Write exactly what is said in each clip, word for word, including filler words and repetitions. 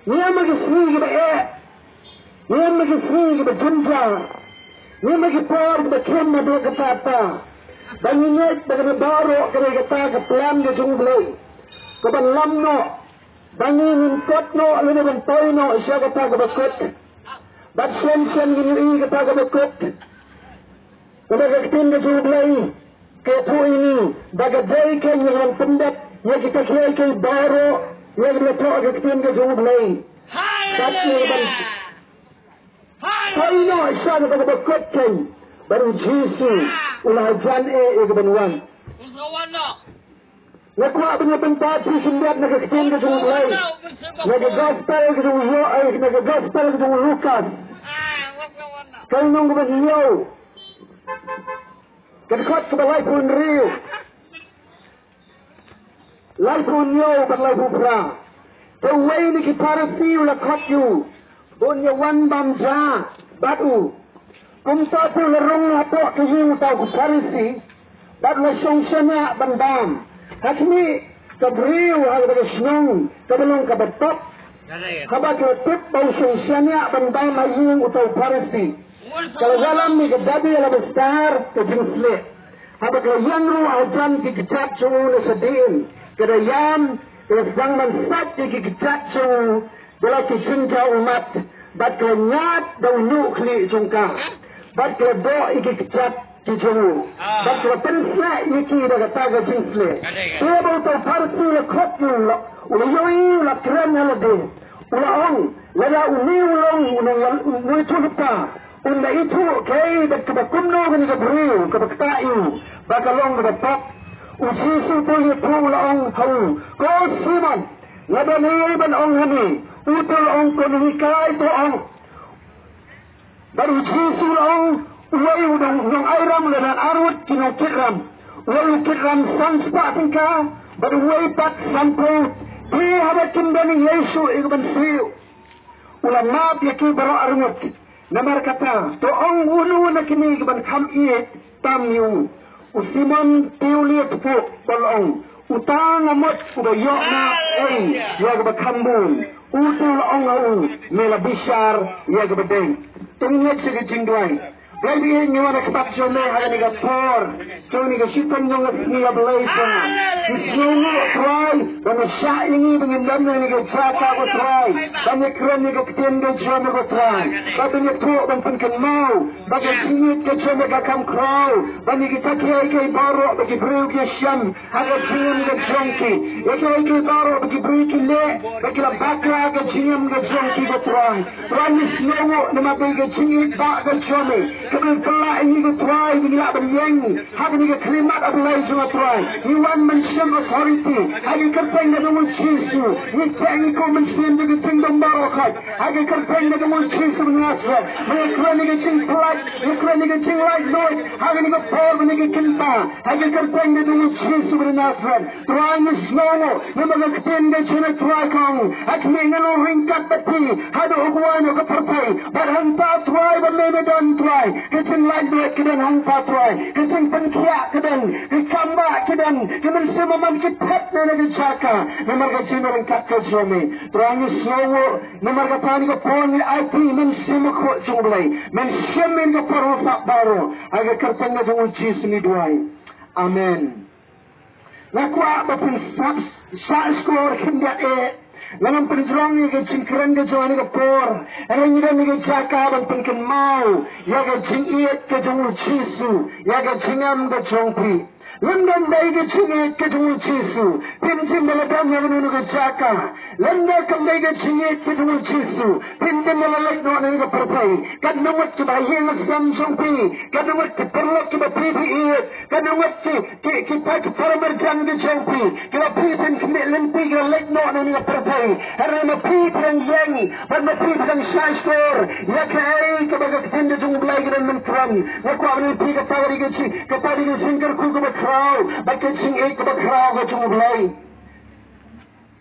Ngi ïam ha ki sngi kiba eh, ngi ïam ha ki sngi kiba jynjar, ngi ïam ha ki por kiba khim ha bynta kata. Ba ngi ngeit ba kane baroh ka dei kata ka plan ka jong U Blei, kaban lam noh, ba ngi ngin kot noh lane ban poi noh sha kata kaba kut. Bad shen shen ngin ïohi kata kaba kut. Kaba ka ktien ka jong U Blei ka ïathuh ïa ngi ba ka dei ka ngi ban pyndep ïa kita kiei kiei baroh ïa kaba ïathuh ka ktien ka jong U Blei. Bad ngi ban poi noh sha kata kaba kut kein, bad U Jisu u la jan eh ïa kaban wan. Nga kwah ban ïa pynpaw shi khyndiat na ka ktien ka jong U Blei, na ka gospel ka jong u Ïoh, eh, na ka gospel ka jong u Lukas. Ka lynnong kaba hynñiew, ka dkhot kaba laiphew hynriew, laiphew hynñiew bad laiphew phra. Te uwei na ki Pharisi u la khot ïa u, bun ïa wan bam ja bad u. Kumta te u la rung hapoh ka ïing uta u Pharisi, bad u la shong shaniah ban bam. Ha khmih, ka briew ha kaba ka shnong kaba long kaba top, haba ka la tip ba u shong shaniah ban bam ha ïing uta u Pharisi, ka la wallam ïa ka dabi alabastar ka jingsleh. Haba ka la ïeng ruh hajan ki kjat jong u na shadien, ka da ïam, ka la sdang ban sait ïa ki kjat jong u da la ki jingjaw ummat, bad ka la ñiad da u ñiuh khlieh jong ka, bad ka la doh ïa ki kjat ki jong u, bad ka la pynsah ïa ki da kata ka jingsleh. Te haba uta u Pharisi u la khot ïa u, u la ïohi, u la kren ha lade, u la ong, lada une u long u nongïathuhlypa, un da ithuh kaei bad kaba kumno kane ka briew kaba ktah ïa u ba ka long kaba pop. U Jisu u ïathuh u la ong ha u, ko Simon, nga don ei ei ban ong ha me. Uta u la ong, ko Nonghikai, to ong. Bad u Jisu u la ong, uwei u nong, nongairam u la don arngut ki nongkitram. Uwei u kit ram san spah tyngka, bad uwei pat sanphew. Te haba kim don ei ei shuh ïa kaban siew, u la map ïa ki baroh arngut. Namar kata, to ong uno na kine kiban kham ïeit tam ïa u. U Simon te u la ïathuh, u la ong, uta nga mut uba ïoh map ei ïa kaba kham bun. Uta u la ong ha u, me la bishar ïa kaba dei. To ngin ïa sha ka jingduwai. Blei ba ïeit, ngi wan ha khmat jong me ha kane ka por jong kane ka shitom jong ka sngi, A Blei jong nga. Ngi sngewnguh Trai ba me shah ïa ngi ba ngin don ha kane ka jaka, ko Trai, ban ïakren ïa ka ktien ka jong me, ko Trai, ba ban ïathuh, ban pynkynmaw ba ka jingïeit ka jong me ka kham khraw ban ïa kita kiei kiei baroh ba ki briew ki ïashem ha ka jingim ka jong ki. Ïa kiei kiei baroh ba ki briew ki leh, ba ki la bakla ha ka jingim ka jong ki, ko Trai. Trai, ngi sngewnguh namar ba ka jingïeit ba ka jong me ka ban pynlah ïa ngi, ko Trai, ba ngi lah ban ïeng ha kane ka khyllipmat, A Blei jong nga, Trai. Ngi wan mynsiem authority ha ka kyrteng ka jong u Jisu. Ngi teh, ngi koom mynsiem jong ka kingdom baroh khoit ha ka kyrteng ka jong u Jisu Nasaret. Ba ngi kren ïa ka jingpyllait, ngi kren ïa ka jinglaitluid ha kane ka por, ha kane ka kynta, ha ka kyrteng ka jong u Jisu Nasaret. Trai, ngi sngewnguh namar ka ktien ka jong me, Trai, ka ong, ha khmih ngan ym ryngkat bad phi haduh u kawei noh ka pyrthei. Bad hangta, Trai, ba me me don, Trai, ka jinglaitluid ka don hangta, Trai, ka jingpynkhiah ka don, ka kambah ka don, ka mynsiem bymman ka thep na kane ka jaka namar ka jingryngkat ka jong me. Trai, ngi sngewnguh namar kata, ha kane ka por ngi aiti Mynsiem Bakhuid jong U Blei, men shim ïa kane ka por, ha baroh, ha ka kyrteng ka jong u Jisu ngi duwai. Amen. Nga kwah ba phin sngap shah shkor khyndiat eh. Ngan ym pynjrong ïa ka jingkren ka jong kane ka por. Hynrei ngi don ha ka jaka ban pynkynmaw ïa ka jingïeit ka jong u Jisu ïa ka jingim ka jong phi. Lymda ym dei ka jingïeit ka jong u Jisu, phim shym la don ha kano kano ka jaka. Lymda kam dei ka jingïeit ka jong u Jisu, phim shym la leit noh na kane ka pyrthei. Katno ngut kiba ha ïing ha sem jong phi, katno ngut ki paralok kiba phi phi ïeit, katno ngut ki, ki, ki para, ki paramarjan ki jong phi, kiba phi phin khmih lynti ki la leit noh na kane ka pyrthei. Hynrei ma phi phi dang ïeng bad ma phi phi dang shah shkor ïa kaei kaba ka ktien ka jong U Blei ka dang pynkren, nga kwah ban ong ïa phi, kata ka dei ka jing, kata ka dei ka jingkyrkhu kaba khraw bad ka jingïeit kaba khraw ka jong U Blei.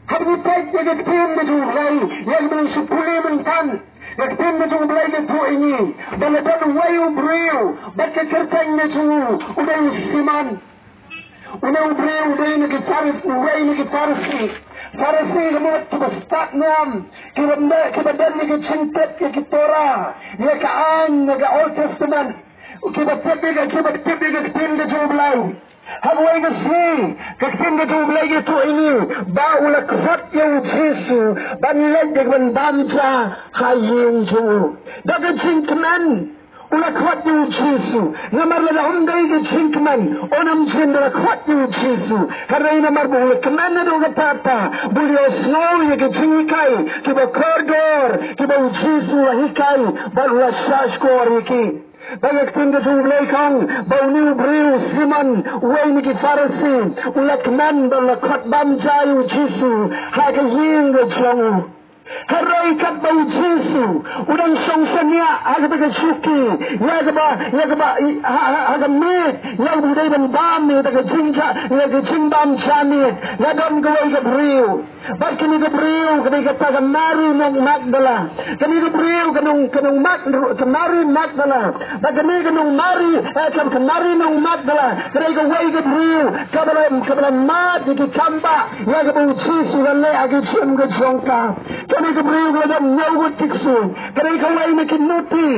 Haba ngi peit ïa ka ktien ka jong U Blei, ïa kaba ngi shu pule mynta, ka ktien ka jong U Blei ka ïathuh ïa ngi ba lada uwei u briew bad ka kyrteng ka jong u u dei u Simon. Une u briew u dei na ki Pharisi, uwei na ki Pharisi. Pharisi ka mut kiba stad ngam, kiba mbe, kiba don ïa ka jingtip ïa ki Torah, ïa ka aiñ, ïa ka Old Testament, kiba tip ïa ka, kiba tip ïa ka ktien ka jong U Blei. Ha kawei ka sngi, ka ktien ka jong U Blei ka ïathuh ïa ngi ba u la khot ïa u Jisu ban leit da ka ban bam ja ha ïing jong u. Da ka jingkmen u la khot ïa u Jisu. Namar lada ym dei ka jingkmen, un ym shym da la khot ïa u Jisu. Hynrei namar ba u la kmen naduh katta katta, ba u la ïohsngew ïa ka jinghikai kiba kordor kiba u Jisu u la hikai, bad u la shahshkor ïa ki. Ba ka ktien ka jong U Blei ka ong ba une u briew u Simon, uwei na ki Pharisi, u la kmen ba u la khot bam ja ïa u Jisu ha ka ïing ka jong u. Hynrei katba u Jisu u dang shong shaniah ha kata ka shuki, ïa kaba, ïa kaba, ha, ha, ha ka miet, ïa kaba u dei ban bam ïa kata ka jingjah, ïa ka jingbam ja miet, la don kawei ka briew. Bad kane ka briew ka dei kata ka Mari nong Magdala. Kane ka briew ka nong, ka nong Mag-, ka Mari Magdala. Bad kane ka nong Mari, eh, ka, ka Mari nong Magdala ka dei kawei ka briew kaba la, kaba la mad ïa ki kam bah ïa kaba u Jisu u la leh ha ka jingim ka jong ka. Kane ka briew ka la don hynñiew ngut ki ksuid. Ka dei kawei na ki nuti.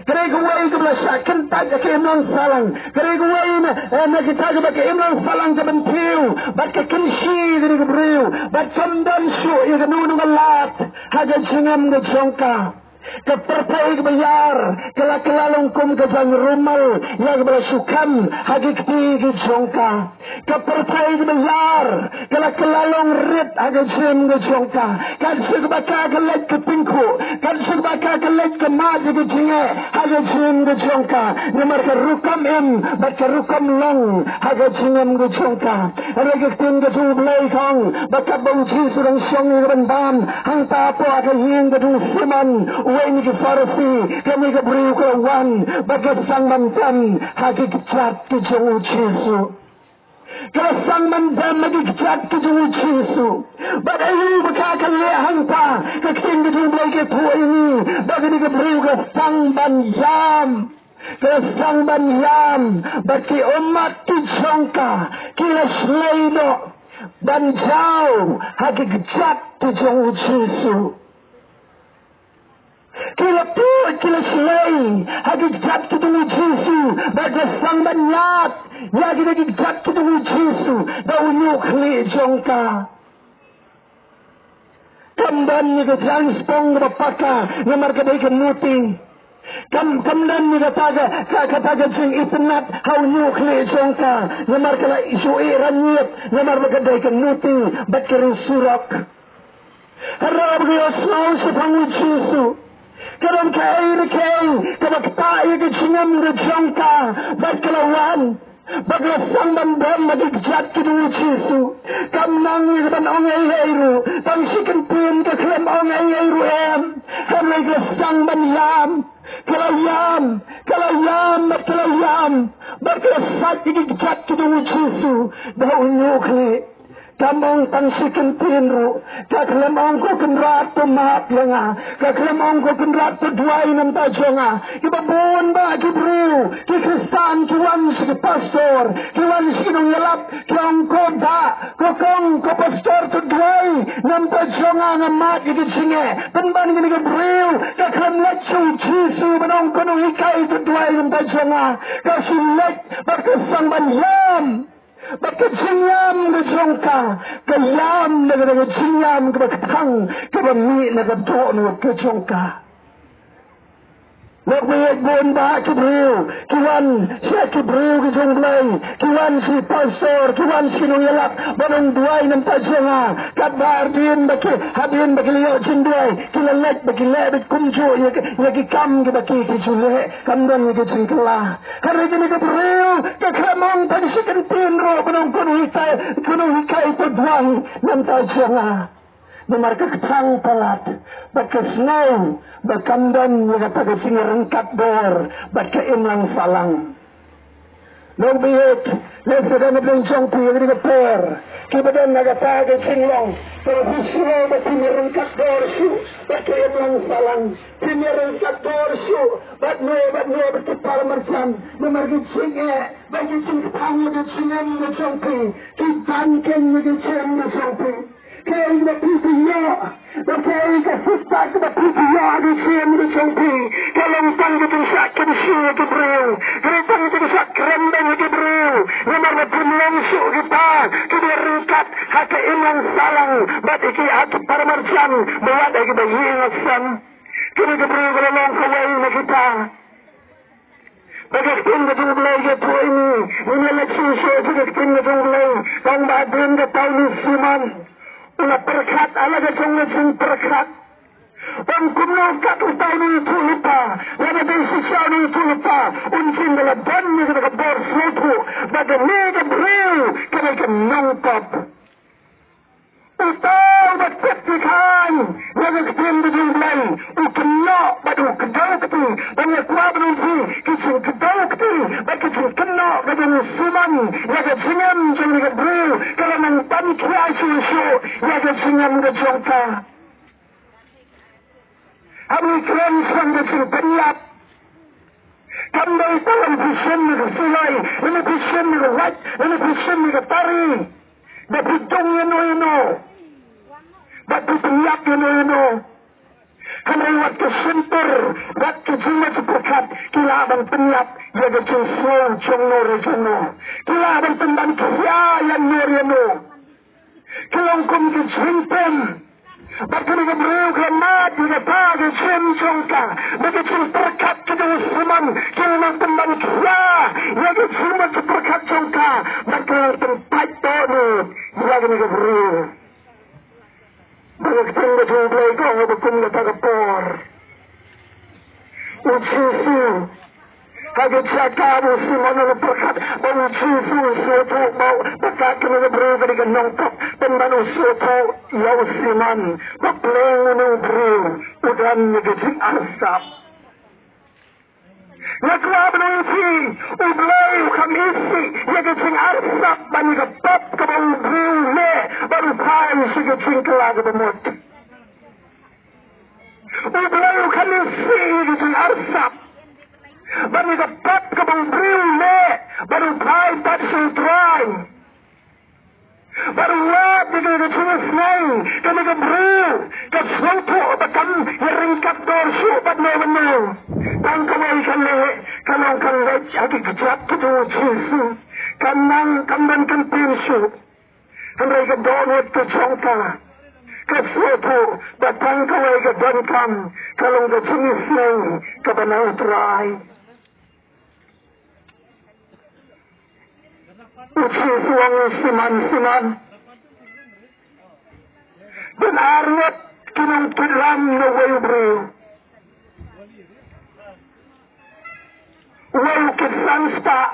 Ka dei kawei kaba la shah kyntait ha ka imlang sahlang. Ka dei kawei na, eh, na kita kiba ka imlang sahlang ka bynthiew bad ka kynshi kane ka briew. Bad kam don shuh ïa kano kano ka lad ha ka jingim ka jong ka. Ka pyrthei kaba ïar ka la kylla long kum ka jaiñ rumal ïa kaba la shu kham ha ki kti ki jong ka. Ka pyrthei kaba ïar ka la kylla long rit ha ka jingim ka jong ka. Katba ka leit ka tyngkhuh, katba ka leit ka mad ïa ka jingeh ha ka jingim ka jong ka. Namar ka rukom im bad ka rukom long ha ka jingim ka jong ka. Hynrei ka ktien ka jong U Blei ka ong ba katba u Jisu u dang shong ïa ka ban bam hangta hapoh ka ïing ka jong u Simon, uwei na ki Pharisi, kane ka briew ka la wan bad ka sdang ban bam ha ki kjat ki jong u Jisu. Ka la sdang ban bam ha ki kjat ki jong u Jisu. Bad aïu ba ka, ka leh hangta? Ka ktien ka jong U Blei ka ïathuh ïa ngi ba kane ka briew ka la sdang ban ïam. Ka la sdang ban ïam bad ki ummat ki jong ka ki la shlei noh ban jaw ha ki kjat ki jong u Jisu. Ki la tuid, ki la shlei ha ki kjat ki jong u Jisu bad ka la sdang ban ïap ïa ki, ki kjat ki jong u Jisu da u ñiuh khlieh jong ka. Kam don ïa ka jingspong kaba paka namar ka dei ka nuti. Kam, kam don ïa kata ka, ka, kata ka jingitynnat ha u ñiuh khlieh jong ka namar ka la shu ïeh rangit namar ba ka dei ka nuti bad ka riw surok. Hynrei haba ka ïohsngew shaphang u Jisu, ka don kaei re kaei kaba ktah ïa ka jingim ka jong ka bad ka la wan. Bad ka la sdang ban bam ha ki kjat ki jong u Jisu. Kam nang ïa ka ban ong ei ei ruh, tang shi kyntien, ka khlem ong ei ei ruh em. Hynrei ka la sdang ban ïam, ka la ïam, ka la ïam, bad ka la ïam. Bad ka la sait ïa ki kjat ki jong u Jisu da u ñiuh khlieh. Kam ong tang shi kyntien ruh. Ka khlem ong, ko Kynrad, to map ïa nga. Ka khlem ong, ko Kynrad, to duwai na bynta jong nga. Kiba bun bah ki briew, ki Khristan, ki wan sha ki pastor, ki wan sha ki nongïalap, ki ong, ko Bah, ko Kong, ko Pastor, to duwai na bynta jong nga, nga mad ïa ka jingeh. Pynban kine ki briew, ka khlem leit sha u Jisu ban ong, ko Nonghikai, to duwai na bynta jong nga. Ka shu leit bad ka sdang ban ïam. Bad ka jingïam ka jong ka, ka ïam da ka, da ka jingïam kaba kthang, kaba mih na ka dohnud ka jong ka. Lok baieit, bun bah ki briew ki wan sha ki briew ki jong U Blei, ki wan sha ki pastor, ki wan sha ki nongïalap ban ong duwai na bynta jong nga. Katba hadien ba ki, hadien ba ki la ïoh jingduwai, ki la leit ba ki leh beit kumjuh ïa ki, ïa ki kam kiba ki, ki ju leh. Kam don ïa ka jingkylla. Hynrei kane ka briew ka khlem ong tang shi kyntien ruh ban ong, ko Nonghikai, ko Nonghikai, to duwai na bynta jong nga. Namar ka kthang palat bad ka sngew ba kam don ïa kata ka jingryngkat dor bad ka imlang sahlang. Lok baieit, lehse don na pdeng jong phi ha kane ka por kiba don ha kata ka jinglong kaba phi sngew ba phim ïaryngkat dor shuh bad ka imlang sahlang. Phim ïaryngkat dor shuh bad no bad no bad ki para marjan. Namar ka jingeh bad ka jingkthang ïa ka jingim ka jong phi ki ban keiñ ïa ka jingim ka jong phi. Ka ïing ba phi ïoh, ba ka ïing ka phi stad ba phi ïoh ha ka jingim ka jong phi, ka long tang ka jingshah kynshew ïa ki briew, ka long tang ka jingshah kren beiñ ïa ki briew. Namar ba phim long shuh kita kiba ryngkat ha ka imlang sahlang bad ïa ki ha ki paramarjan, ba ïa ki ba ïing ha sem. Kine ki briew ki la long kawei na kita. Ba ka ktien ka jong U Blei ka ïathuh ïa ngi, ngin ïa leit shuh shuh sha ka ktien ka jong U Blei. Tang ba hadien kata une u Simon u la pyrkhat ha la ka jong ka jingpyrkhat. Ym kumno kat uta une u ïathuhlypa, lada dei shisha une u ïathuhlypa, un jin da la don ïa kata ka bor sngewthuh ba kane ka briew ka dei ka nongpop. Uta uba tip ïa ka aiñ ïa ka ktien ka jong U Blei, u kynnoh bad u kdew kti. Bad nga kwah ban ong ïa phi, ka jingkdew kti bad ka jingkynnoh ka jong u Simon ïa ka jingim jong kane ka briew ka la nang ban khia shuh shuh ïa ka jingim ka jong ka. Haba ngi kren shaphang ka jingpynïap, kam dei tang lada phi shim ïa ka suloi, lada phi shim ïa ka wait, lada phi shim ïa ka tari, da phi dung ïano ïano, da phi pynïap ïano ïano. Hynrei wat ka shyntur, wat ka jingmut jingpyrkhat ki lah ban pynïap ïa ka jingsngew jong no re jong no. Ki lah ban pynban khia ïa no re no. Ki long kum ki jingpynïap. Bad kane ka briew ka la mad ïa kata ka jingim jong ka. Bad ka jingpyrkhat ka jong u Simon ki la nang pynban khia ïa ka jingmut jingpyrkhat jong ka. Bad ka la nang pynpait noh ïa kane ka briew. Bad ka ktien ka jong U Blei ka ong ba kum kata ka por, U Jisu, ha ka jaka ba u Simon u la pyrkhat ba U Jisu u sngewthuh ba, ba kane ka briew ka dei ka nongpop, pynban u sngewthuh ïa u Simon ba pleng une u briew u don ïa ka jingarsap. Nga kwah ban ong ïa phi, U Blei u kham isih ïa ka jingarsap ban ïa ka pop kaba u briew u leh bad u phai sha ka jingkylla kaba mut. U Blei u kham isih ïa ka jingarsap ban ïa ka pop kaba u briew u leh bad u phai pat sha U Trai. Bad u wad ïa ka jingsngew, kane ka briew ka sngewthuh ba kam ïa ryngkat dor shuh bad no bad no. Tang kawei ka leh, ka long ka leit ha ki kjat ka jong U Jisu. Ka nang kam don kyntien shuh. Hynrei ka dohnud ka jong ka, ka sngewthuh ba tang kawei ka donkam, ka long ka jingsngew kaba na U Trai. U Jisu u ong, Simon, Simon, don ar ngut ki nongkit ram na uwei u briew. Uwei u kit san spah,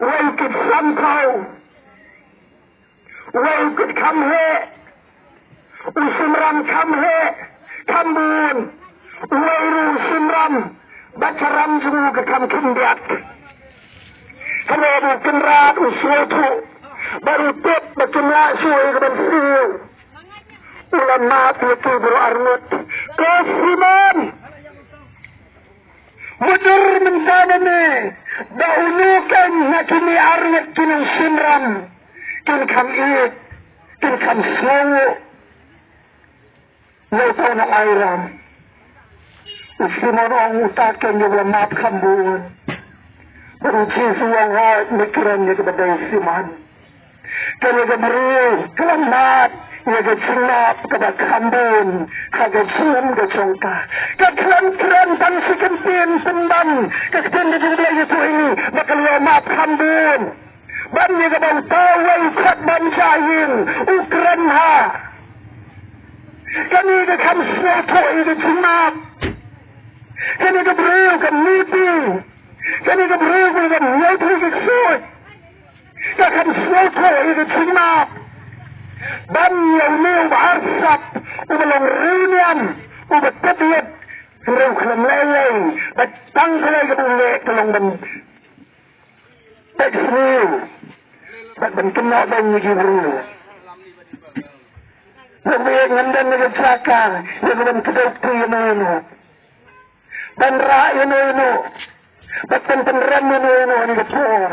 uwei u kit san phew, uwei u kit kham heh, u shynrang kham heh, kham bun, uwei ruh u shynrang, bad ka ram jong u ka kham khyndiat. Hynrei u Kynrad u sngewthuh bad u tip ba kim lah shuh ïa ka ban siew. U la map ïa ki baroh ar ngut. Ko Simon, mutdur mynta nangne ba uno keiñ na kine ar ngut ki nongshynrang kin kham ïeit, kin kham sngewnguh ïa uta u nongairam. U Simon u ong, uta keiñ u la map kham bun. Bad u Jisu u ong, hooid, me kren ïa kaba dei, Simon. Kane ka briew ka la mad ïa ka jingmap kaba kham bun ha ka jingim ka jong ka. Ka kren kren tang shi kyntien pynban ka ktien ka jong U Blei ïathuh ïa ngi ba ka la map kham bun. Ban ïa kaba uta uwei u khot ban jia ïing u kren ha. Kane ka kham sngewthuh ïa ka jingmap. Kane ka briew ka mih phi. Kane ka briew ka mih phi ka ksuid. Ka kham sngewthuh ïa ka jingmap. Ban ïa une uba arsap, uba long riewniam, uba tip lut, hynrei u khlem leh ei ei, bad tang kawei kaba u leh ka long ban peit sniew bad ban kynnoh beiñ ïa ki briew. Ngan ïa, ngan don ïa ka jaka ïa ka ban kdew kti ïano ïano, ban rah ïano ïano, bad ban pynrem ïano ïano ha kane ka por.